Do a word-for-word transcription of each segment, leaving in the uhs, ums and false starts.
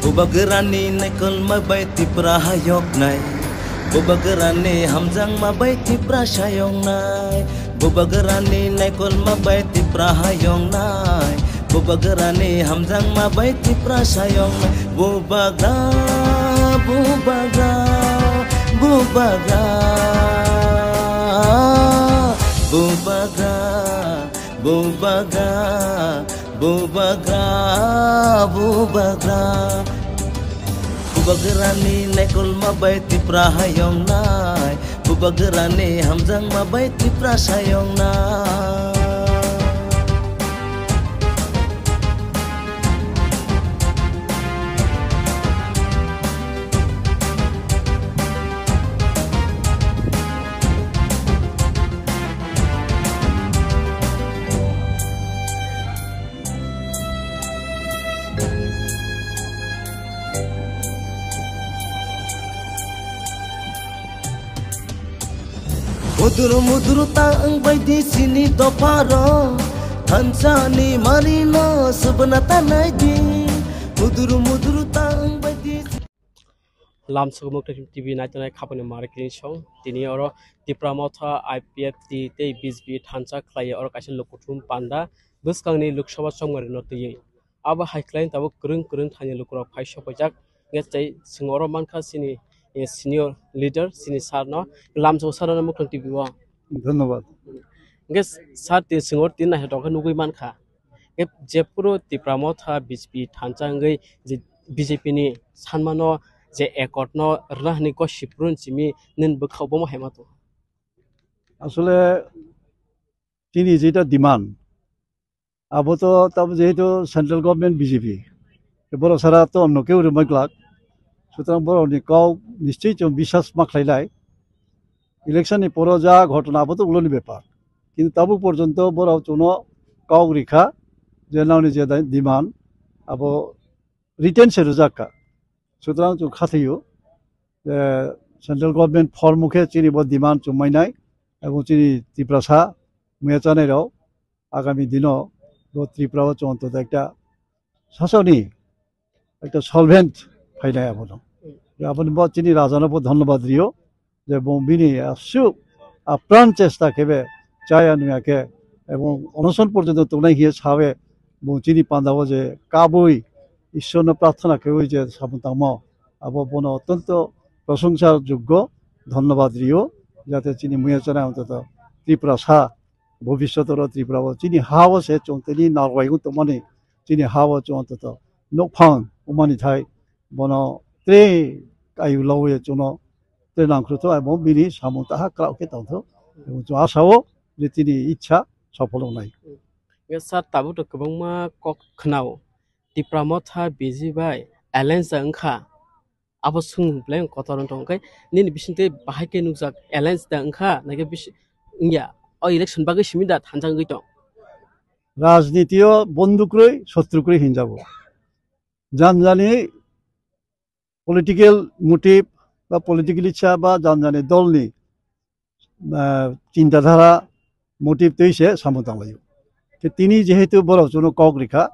Bubagrani naikolma bai Tipra hayoknai. Bubagrani hamjakma bai Tipra sayoknai. Bubagrani naikolma bai Tipra hayoknai. Bubagrani hamjakma bai Tipra sayoknai. Bubagra, bubagra, bubagra, bubagra, bubagra. Bubagra, bubagra. Bubagrani naikolma bai Tipra hayoknai. Bubagrani hamjakma bai Tipra sayoknai. Mudur mudur ta wng bai di sini dopharo, thansa ni mari no subna ta nai di. Mudur mudur ta wng bai di. Lamsok Mukti T V naitonai khapani mari kiring song. Tini oro Tipra Motha, I P F T tei B J P thansa khlai oro kaisa lukuthum panda bwskangni Lok Sabha chongmari no twiwi. Abo hai khlai tabuk kwrwng kwrwng thani lukurok phai sokpaijak. Nge tei chwng oro mankha chini, eh, senior leader chini sir no, lamsok sir no Mukti T V o. Dhonnobad. Nge sir tini chwng oro tini naithok khe nugwi mankha. Nge jephuru Tipra Motha B J P thansa wngwi je B J P ni sanmano je accord no rwna hwnwi gosip rwn simi nini bwkha obo ma hai ma tongo? Asole chini jeta demand, abo to tamo jehetu central government B J P, borok sara to onno keu rwmai glak, sutrang borokni kok nischoi chwng biswas ma khlailai. Election ni poro ja ghotona abo to uloni bepar, kintu tabuk porjonto borok chwngno kok rikha je nangni je demand abo written se rwjak kha. Sutrang chwng khathaio je central government form o khe chini bo demand chwng mainai, ebong chini Tiprasa muya chanai rok agami dino bo Tripura o chwng to ekta sasoni ekta solvent phainai abono. Aboni bo chini raja no bo dhonnobad rio. Je bung bini aswk apran chesta khebe chaya nungya khe, ebong onoson porjonto tongnai hiye sabe bung chini pandao je kabui Ishwarno prarthana khebui je samung tangmo, abo bono otonto prosongsa joggo, dhonnobad rio, jate chini muya chanai ontoto Tripura sa bhobishyot oro Tripura o chini ha o se chwng tini narwaiwi tongmani, chini ha o chwng ontoto nokphang wngmani thai bono tre kayu lowi chwngno tre nangkru to, abo bini samung taha kwrak khe tongtho. Chwng asa o je tini ichha sophol wngnai. Nge sir, tabuk to kwbangma kok khwnao, Tipra Motha B J P bai alliance da wngkha. Abo swng belai kotor wng tong khe, nini bisingtwi bahai khe nukjak alliance da wngkha, naikhe bisi wngya? O election bagwi simi da thansa wngwi tong? Rajniti o bondhu kwrwi, sotru kwrwi hinjago. Janjani political motive ba politically cha ba janjani dolni, ah, chintadhara motive twi se samung tanglaio. Khe tini jehetu borok chwngno kok rikha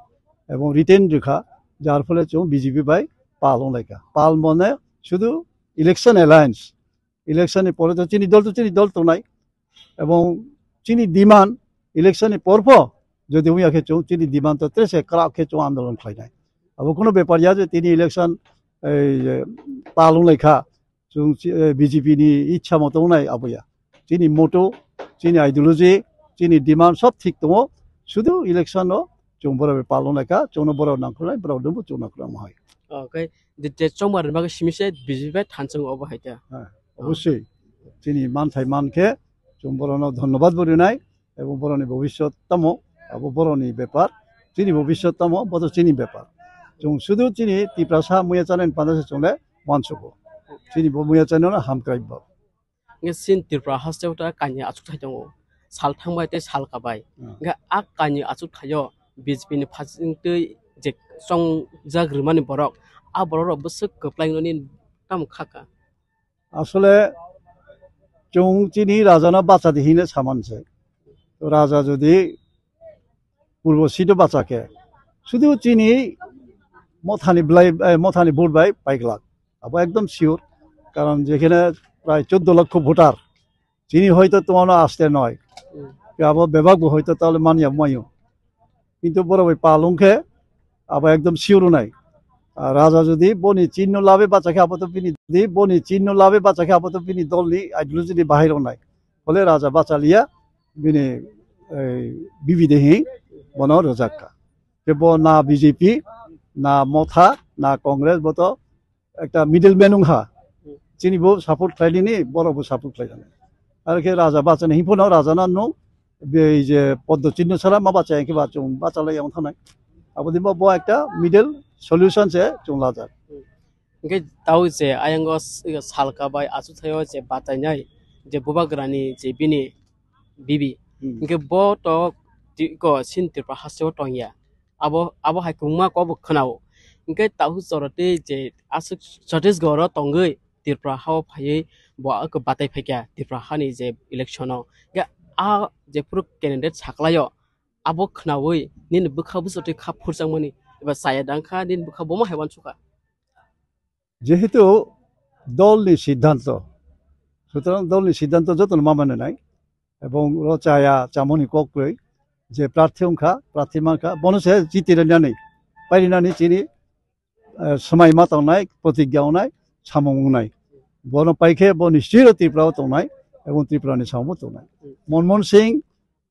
ebong written rikha, jar phole chwng B J P bai pal wnglaikha. Pal mane sudu election alliance. Election ni pore to chini dol to chini dol tongnai. Ebong chini demand election ni porpho jodi wngya khe chwng chini demand to trese kwrak khe chwng andolon khlainai. Abo kuno bepar ya je tini election ei, eh, pal wnglaikha. Chwng chi-, eh, B J P ni ichha moto wngnai abo ya. Chini motto, chini ideology, chini demand sob thik tongo. Sudu election no chwng borok bai pal wngnai kha, chwngno borok nangkuknai, borok dwngbo chwng nangkuknai hai. Okay, de, de chongmar bagwi simi se B J P bai thansa wngo obo hai khe. Ha, obosoi. Chini manthai man khe chwng borokno dhonnobad bo rinai. Ebong borokni bobishyot tamo, abo borokni bepar, chini bobishyot tamo, bo to chini bepar. Chwng sudu chini Tiprasa muya chanani panda se chwngle uansugo. Chini bo muya chanino hamkrai bo. Nge sin Tripura haste ta kanya achuk thai tongo. Sal thangbai tei sal kabai. Hmm. Nge a kanya achuk thaio B J P ni phasing tei je chongjak rwmani borok, a borok rok bwswk kwplai noni tamo khaka. Asole chwng chini raja no bacha di hino saman se. To raja jodi purbo seat o bacha khe. Sudu chini Mothani blai, eh, Mothani vote bai paiglak. Abo ekdom sure. Karon jekhene prai choddo lokho voter. Chini hoito tomano aste noi. Hmm. Ke abo bebak bo hoito tale manya mayo. Kintu boro bai palung khe abo ekdom sure nai. Ar raja jodi boni chinno labe bacha khe abo to bini, jodi boni chinno labe bacha khe abo to bini dol ni ideology ni bahai rok nai. Bole raja bacha liya bini, ei, bibi de hi bono rojak kha. Ke bo na B J P, na Motha, na Congress, bo to ekta middle man wngkha. Chini bo support khlai nini, borok bo support khlai nani. Ar khe raja bachani himphano raja na no, be je poddo chinno sara ma bacha, khe ba chung bacha lai yang thanai. Abo din bo, bo ekta middle solution se chung lajak. Hingke tao je ayango s-, salka bai achuk thaio je batainai je bubagrani je bini bibi. Hmm. Hingke bo to ti-, ko sin Tripura hasteo tongya. Abo, abo hai kwbangma kok bo khwnao. Hingke tao chorotwi je aswk Chhattisgarh o tongwi Tripura hao phaiwi bo ake batai phaikha Tripura hani je election o. Hingke a je phuru candidate saklaio abo khwnawi nini bwkha bwswtwi kha phurjakmani eba chaya dangkha nini bwkha bomo hai uansukha. Jehetu dolni siddhanto, sutorang dolni siddhanto jotono ma mane nai, ebong ro chaya chamoni kok kwrwi je prarthi wngkha, prarthi mankha, bono se jiti rinani, pairinani chini, eh, swmai ma tongnai, protigya wngnai, samung wngnai. Bono paikhe bo nischiro Tripura o tongnai, ebong Tripura ni samung bo tongnai. Manmohan Singh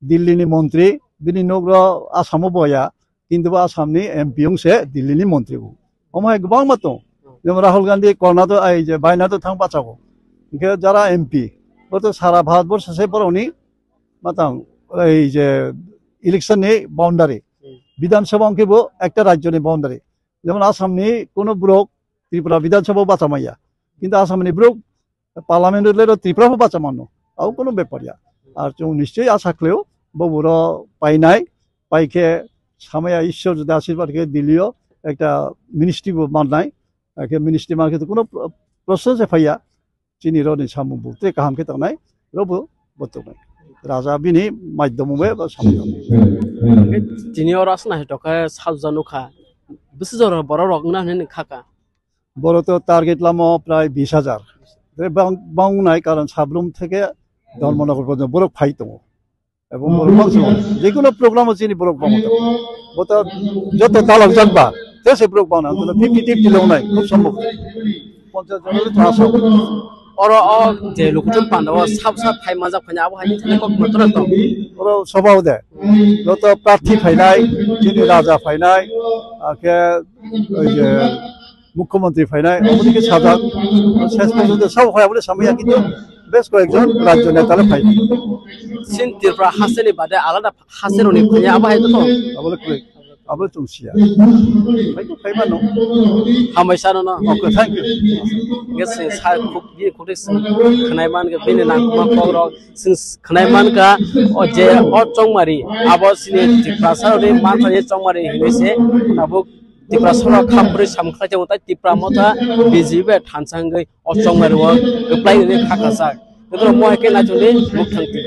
Delhi ni montri, bini nokro Assam o boya, kintu bo Assam ni M P wng se Delhi ni montri bo. Omo hai kwbangma tong. Jemon Rahul Gandhi Karnataka, ai je Wayanad o thang bachago. Hingke jara M P, bo to sara Bharat borso se borok ni matang, ei je election ni boundary. Bidhan Sabha hingke bo ekta rajyo ni boundary. Jemon Assam ni kuno borok Tripura Bidhan Sabha o bacha maya. Kintu Assam ni borok Parliament o le Tripura pho bacha mano. Abo kono bepar ya. Ar chwng nischoi asa khlaio, bo boro painai, paikhe samaya Ishwar jodi ashirbad khe Delhi o ekta ministry bo mannai, akhe ministry mankhe to kono pro-, proshno se phaiya. Chini roni samung bo tei kaham khe tongnai, robo bo tongnai. Raja bini maidom bai bo samung. Tini oro asna hai tokhe salsa nukha. Bisi jora borok rok wngna hwnwi khaka. Boro to target lamo prai bis hajar. Tei bang, bang nai karon Sabrum theke Dharmanagar porjonto borok phai tongo. Ebong borok bang tongo. Jekunu program o chini borok bang tongo. Bo to joto talok jak ba, te se borok bang nai. Fifty fifty long nai, khub sombhob. Ponchas jon le thang asao. Oro o je lukuchun panda o sab sab phai majak phai abo hai thani kok motor to. Oro sobao de. Joto prarthi phainai, chini raja phainai, akhe oi je mukhyamantri phainai, omo dike sajak, ses porjonto sabo phai abole samaya kintu bes koyekjon rajyo neta le phai. Sin Tripura hasteni bade alada haste roni phai abo hai to. Abole kwrwi, abole chwng siya. Phai to phai mano. Hambai sano no. Okay, thank you. Nge sing sa khuk bi khuk sing khnai man ge bini nang ma kok rok sing khnai man ka o je o chongmari abo sini Tiprasa roni man thani chongmari hinwi se tabuk Tiprasa rok khapri samkhlai tongo tai Tipra motha B J P bai thansa wngwi o chongmari o kwplai ni kha kachak. Nokro mo hai khe naisingdi mukthang twi.